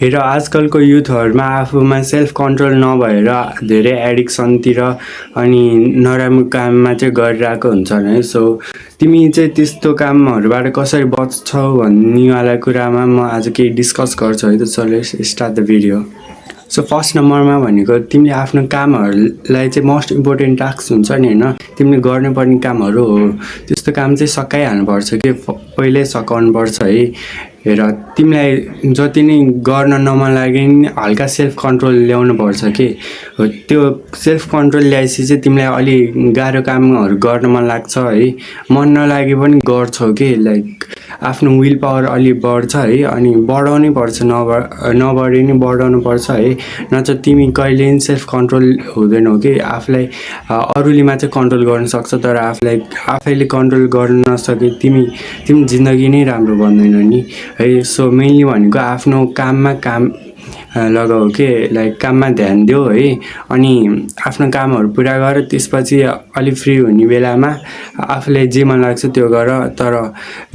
हेर आजकलको युथहरूमा आफूमा सेल्फ कन्ट्रोल नभएर धेरै एडिक्सनतिर अनि नराम्रो काममा चाहिँ गरिरहेको हुन्छन् है। सो तिमी चाहिँ त्यस्तो कामहरूबाट कसरी बच्छौ भन्नेवाला कुरामा म आज केही डिस्कस गर्छु है। त so let's start the video. So first नम्बरमा भनेको तिमीले आफ्नो कामहरूलाई चाहिँ मोस्ट इम्पोर्टेन्ट टास्क हुन्छ नि होइन, तिमीले गर्नुपर्ने कामहरू हो। त्यस्तो काम चाहिँ सकाइहाल्नुपर्छ कि पहिल्यै सकाउनुपर्छ है। हेर तिमीलाई जति नै गर्न नमन लागे नि हल्का सेल्फ कन्ट्रोल ल्याउनु पर्छ कि त्यो सेल्फ कन्ट्रोल ल्याएपछि चाहिँ तिमीलाई अलि गाह्रो कामहरू गर्न मन लाग्छ है। मन नलागे पनि गर्छौ कि लाइक आफ्नो विल पावर अलि बढ्छ है। अनि बढाउनै पर्छ, नबढे नि बढाउनु पर्छ है। नत्र तिमी कहिले पनि सेल्फ कन्ट्रोल हुँदैनौ कि आफूलाई अरूले मात्रै कन्ट्रोल गर्न सक्छ तर आफैले कन्ट्रोल गर्न नसके तिमी जिन्दगी नै राम्रो बन्दैन नि है। सो मेनली भनेको आफ्नो काममा काम लगाऊ के लाइक काममा ध्यान देऊ है। अनि आफ्नो कामहरू पुरा गर, त्यसपछि अलि फ्री हुने बेलामा आफूलाई जे मन लाग्छ त्यो गर। तर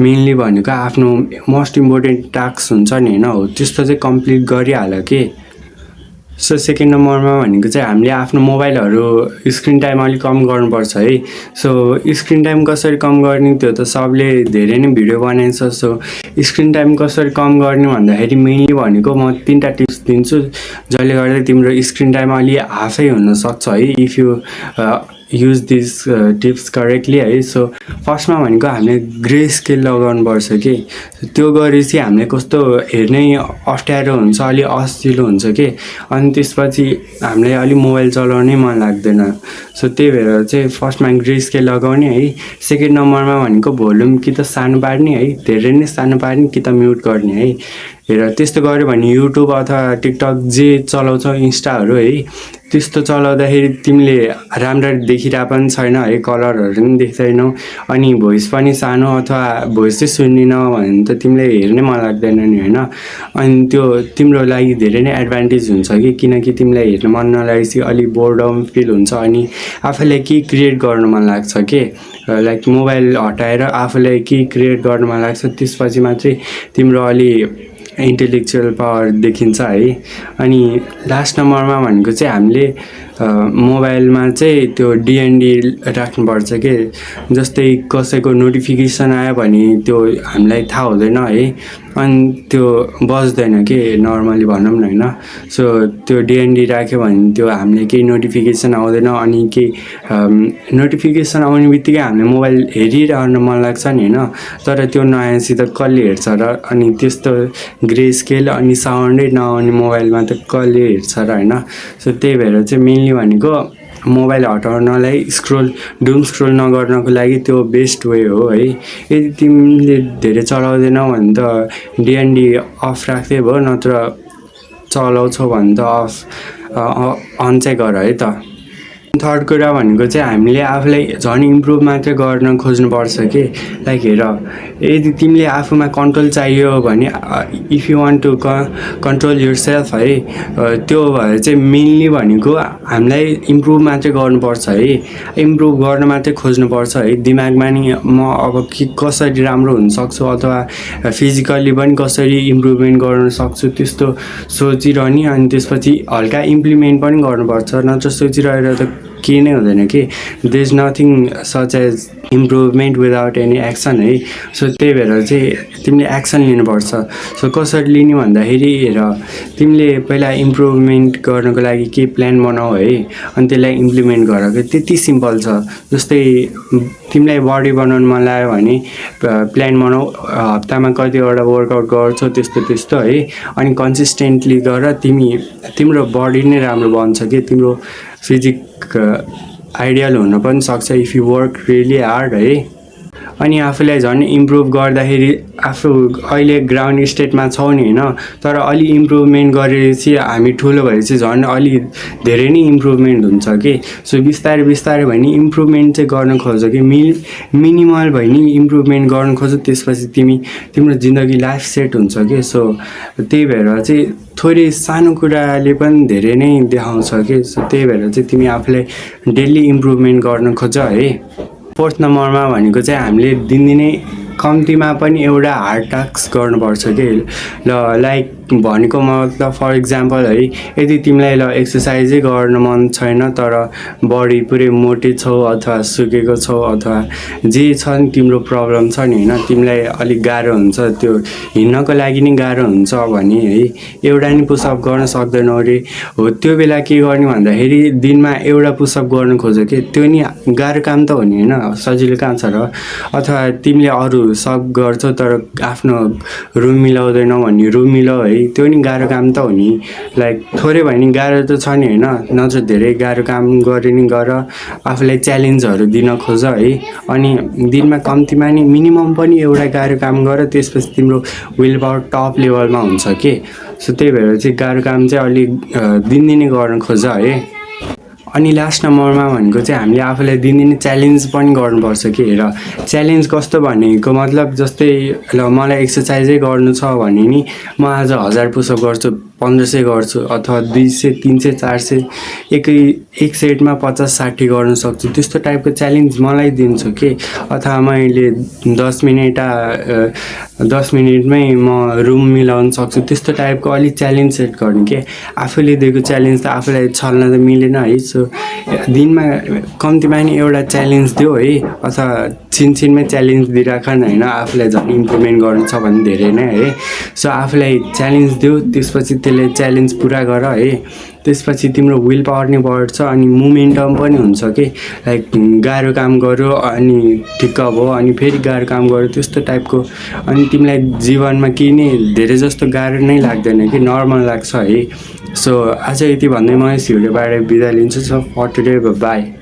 मेनली भनेको आफ्नो मोस्ट इम्पोर्टेन्ट टास्क हुन्छ नि होइन, हो त्यस्तो चाहिँ कम्प्लिट गरिहाल के। सो सेकेन्ड नम्बरमा भनेको चाहिँ हामीले आफ्नो मोबाइलहरू स्क्रिन टाइम अलिक कम गर्नुपर्छ है। सो स्क्रिन टाइम कसरी कम गर्ने त्यो त सबले धेरै नै भिडियो बनाइन्छ। सो स्क्रिन टाइम कसरी कम गर्ने भन्दाखेरि मेनली भनेको म 3टा टिप्स दिन्छु जसले गर्दा तिम्रो स्क्रिन टाइम अलि हाफै हुनसक्छ है if you use this tips correctly है। सो फर्स्टमा भनेको हामीले ग्रे स्केल लगाउनुपर्छ कि त्यो गरेपछि हामीले कस्तो हेर्नै अप्ठ्यारो हुन्छ, अलि असजिलो हुन्छ कि। अनि त्यसपछि हामीलाई अलि मोबाइल चलाउनै मन लाग्दैन। सो त्यही भएर चाहिँ फर्स्टमा ग्रे स्केल लगाउने है। सेकेन्ड नम्बरमा भनेको भोल्युम कि त सानो पार्ने है, धेरै नै सानो पार्ने कि त म्युट गर्ने है। हेर त्यस्तो गऱ्यो भने युट्युब अथवा टिकटक जे चलाउँछौ इन्स्टाहरू है, त्यस्तो चलाउँदाखेरि तिमीले राम्ररी देखिरहेको पनि छैन है, कलरहरू पनि देख्दैनौ। अनि भोइस पनि सानो अथवा भोइस चाहिँ सुन्दिन भने त तिमीले हेर्नै मन लाग्दैन नि होइन। अनि त्यो तिम्रो लागि धेरै नै एडभान्टेज हुन्छ कि, किनकि तिमीलाई हेर्न मन नलागेपछि अलिक बोर्डम फिल हुन्छ अनि आफूलाई के क्रिएट गर्न मन लाग्छ के, लाइक मोबाइल हटाएर आफूलाई के क्रिएट गर्न मन लाग्छ त्यसपछि मात्रै तिम्रो अलि इन्टेलेक्चुअल पावर देखिन्छ है। अनि लास्ट नम्बरमा भनेको चाहिँ हामीले मोबाइलमा चाहिँ त्यो डिएनडी राख्नुपर्छ कि, जस्तै कसैको नोटिफिकेसन आयो भने त्यो हामीलाई थाहा हुँदैन है। अनि त्यो बज्दैन कि नर्मली भनौँ न होइन। सो त्यो डिएनडी राख्यो भने त्यो हामीले केही नोटिफिकेसन आउँदैन। अनि केही नोटिफिकेसन आउने बित्तिकै हामीले मोबाइल हेरिरहन मन लाग्छ नि होइन, तर त्यो नआएपछि त कसले हेर्छ र। अनि त्यस्तो ग्रे स्केल अनि साउन्डै नआउने मोबाइलमा त कसले हेर्छ र होइन। सो त्यही भएर चाहिँ मेनली भनेको मोबाइल हटाउनलाई डुम स्क्रोल नगर्नको लागि त्यो बेस्ट वे हो है। यदि तिमीले धेरै चलाउँदैनौ भने त डिएनडी अफ राख्दै भयो, नत्र चलाउँछौ भने त अन चाहिँ गर है त। थर्ड कुरा भनेको चाहिँ हामीले आफूलाई झन् इम्प्रुभ मात्रै गर्न खोज्नुपर्छ कि। लाइक हेर यदि तिमीले आफूमा कन्ट्रोल चाहियो भने if you want to control yourself है, त्यो भएर चाहिँ मेनली भनेको हामीलाई इम्प्रुभ मात्रै गर्नुपर्छ है। इम्प्रुभ गर्न मात्रै खोज्नुपर्छ है। दिमागमा नि म अब कसरी राम्रो हुनसक्छु अथवा फिजिकल्ली पनि कसरी इम्प्रुभमेन्ट गर्न सक्छु त्यस्तो सोचिरहने। अनि त्यसपछि हल्का इम्प्लिमेन्ट पनि गर्नुपर्छ, नत्र सोचिरहेर त केही नै हुँदैन कि। There is nothing such as improvement without any action है। सो त्यही भएर चाहिँ तिमीले एक्सन लिनुपर्छ। सो कसरी लिने भन्दाखेरि हेर तिमीले पहिला इम्प्रुभमेन्ट गर्नको लागि केही प्लान बनाऊ है, अनि त्यसलाई इम्प्लिमेन्ट गर। त्यति सिम्पल छ। जस्तै तिमीलाई बडी बनाउनु मन लाग्यो भने प्लान बनाऊ, हप्तामा कतिवटा वर्कआउट गर्छौ त्यस्तो है। अनि कन्सिस्टेन्टली गर, तिम्रो बडी नै राम्रो बन्छ कि, तिम्रो फिजिक आइडियल हुन पनि सक्छ if you work really hard है। अनि आफूलाई झन् इम्प्रुभ गर्दाखेरि आफू अहिले ग्राउन्ड स्टेटमा छौ नि होइन, तर अलि इम्प्रुभमेन्ट गरेपछि हामी ठुलो भएपछि झन् अलि धेरै नै इम्प्रुभमेन्ट हुन्छ कि। सो बिस्तारै बिस्तारै भए नि इम्प्रुभमेन्ट चाहिँ गर्न खोज कि, मिनिमल भए नि इम्प्रुभमेन्ट गर्न खोज, त्यसपछि तिम्रो जिन्दगी लाइफ सेट हुन्छ कि। सो त्यही भएर चाहिँ थोरै सानो कुराले पनि धेरै नै देखाउँछ कि। सो त्यही भएर चाहिँ तिमी आफूलाई डेली इम्प्रुभमेन्ट गर्न खोज है। फोर्थ नम्बरमा भनेको चाहिँ हामीले दिनदिनै कम्तीमा पनि एउटा हार्ड टास्क गर्नुपर्छ कि। ल लाइक भनेको मतलब फर इक्जाम्पल है, यदि तिमीलाई ल एक्सर्साइजै गर्न मन छैन तर बडी पुरै मोटे छौ अथवा सुकेको छौ अथवा जे छ नि तिम्रो प्रब्लम छ नि होइन, तिमीलाई अलिक गाह्रो हुन्छ, त्यो हिँड्नको लागि नि गाह्रो हुन्छ भने है एउटा नि पुसअप गर्न सक्दैनौ अरे, हो त्यो बेला के गर्ने भन्दाखेरि दिनमा एउटा पुसअप गर्न खोज के, त्यो नि गाह्रो काम त हो नि होइन, सजिलो काम छ र। अथवा तिमीले अरू सब गर्छौ तर आफ्नो रुम मिलाउँदैनौ भने रुम मिलाऊ है, त्यो नि गाह्रो काम त हो नि, लाइक थोरै भए नि गाह्रो त छ नि होइन, नत्र धेरै गाह्रो काम गरे नि गर, आफूलाई च्यालेन्जहरू दिन खोज है। अनि दिनमा कम्तीमा नि मिनिमम पनि एउटा गाह्रो काम गर, त्यसपछि तिम्रो विल पावर टप लेभलमा हुन्छ के। सो त्यही भएर चाहिँ गाह्रो काम चाहिँ अलिक दिनदिनै गर्न खोज है। अनि लास्ट नम्बरमा भनेको चाहिँ हामीले आफूलाई दिनदिनै च्यालेन्ज पनि गर्नुपर्छ कि। हेर च्यालेन्ज कस्तो भनेको मतलब जस्तै ल मलाई एक्सर्साइजै गर्नु छ भने नि म आज 1000 पुसअप गर्छु, 1500 गर्छु अथवा 200 300 400 एक सेटमा 50-60 गर्न सक्छु, त्यस्तो टाइपको च्यालेन्ज मलाई दिन्छु के। अथवा मैले 10 मिनटमै म रुम मिलाउन सक्छु, त्यस्तो टाइपको अलिक च्यालेन्ज सेट गर्ने के। आफूले दिएको च्यालेन्ज त आफूलाई छल्न त मिलेन है। सो दिनमा कम्तीमा नि एउटा च्यालेन्ज दियो है, अथवा छिनछिनमै च्यालेन्ज दिइराख न होइन, आफूलाई झन् इम्प्रुभमेन्ट गर्नु छ भने धेरै नै है। सो आफूलाई च्यालेन्ज दियो, त्यसपछि त्यसले च्यालेन्ज पुरा गर है, त्यसपछि तिम्रो विल पावर नि बढ्छ अनि मोमेन्टम पनि हुन्छ कि। लाइक गाह्रो काम गर्यो अनि ठिक्क भयो, अनि फेरि गाह्रो काम गर्यो, त्यस्तो टाइपको। अनि तिमीलाई जीवनमा केही नै धेरै जस्तो गाह्रो नै लाग्दैन कि, नर्मल लाग्छ है। सो आज यति भन्दै म यस भिडियोबाट बिदा लिन्छु। So for today by.